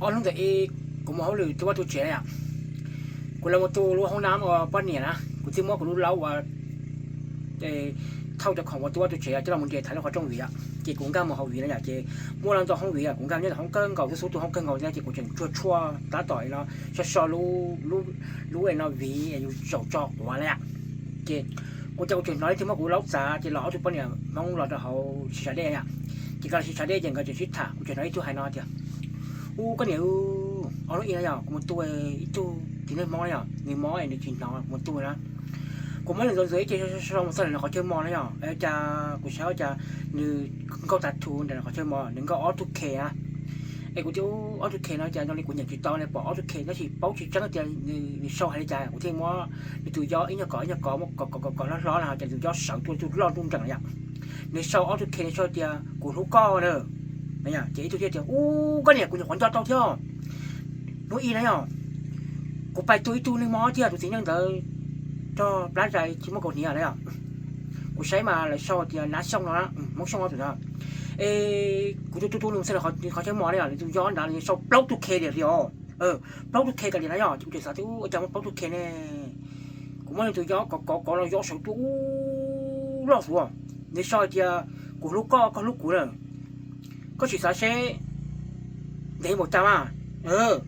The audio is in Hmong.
Ob hnub ntawd kuv mus hauj lwm tu vaj tu tsev yom, kuv los mus tu lub hoob nab ua poj niam na, kuv thiaj muab kuv lub laub uas thauj cov khoom ua tu vaj tu tsev coj los mus nres thaiv lub qhov rooj viv yom. Ces kuv nkag mus hauv viv no yom, ces muaj ntau hoob viv yom, kuv nkag nyob hoob kawg nkaus xub xub tu hoob kawg nkaus thiab ces kuv tseem tshuaj tshuaj tab tom no so so lub, lub no viv zaum tso quav na yom. Ces kuv cas kuv tseem hnov leej twg muab kuv laub txav ces los ob tug poj niam Hmoob los rau hauv siv tshav dej yom. Ces nkawd los siv tshav dej ces nkawd tseem sib tham, kuv tseem hnov ib tug hais no tias, Ub koj niam, ob hnub ib no yom, kuv mus tu ib tug txiv neej Hmoob na yom, nws mob es nws tsis hnov kuv mus tu na. Kuv muab nws ntxuav ntxuav ib ce so so mus txog nws qhov chaw mos na yom, cas kuv saib ua cas nws nkauj tav thuv ntawm qhov chaw mos nws nkauj ob tug K na. Es kuv tias ob tug K no cas zoo li kuv nyeem tsis tau ne, pom ob tug K tab sis paub tsis tseeb tias nws sau hais li cas, kuv thiaj muab nws tus yob ib nyuag kov ib nyuag kov muab kov kov kov kov hlob hlob na, ces nws tus yob sawv tuaj tus loj nruj nreem yom. Nws sau ob tug K nws sau tias kuv hlub koj na. Ces ib tug thiaj tias, Ub koj niam, kuv nyuam qhuav nco tau thiab. Hnub ib na yom, kuv pais tu ib tug neeg mob thiab tus txiv neej ntawd rog plab zais tsis muaj kaus hniav na yom. Kuv saib mas lawv sau tias Nav Xyooj no, Hmoob Xyooj no tus no. Es kuv tu tu tu nws xwb, qhov chaw mos na yom, nws tus yob nrad nws sau plaub tug K li os. Plaub tug K kav liam na yom, ces kuv tseem xav tias ua cas muaj plaub tug K ne. Kuv muab nws tus yob kov kov kov los yob sawv tuaj ub loj suav. Nws sau tias kuv hlub koj, koj hlub kuv na. Koj sim xav seb ntev npaum cas mas.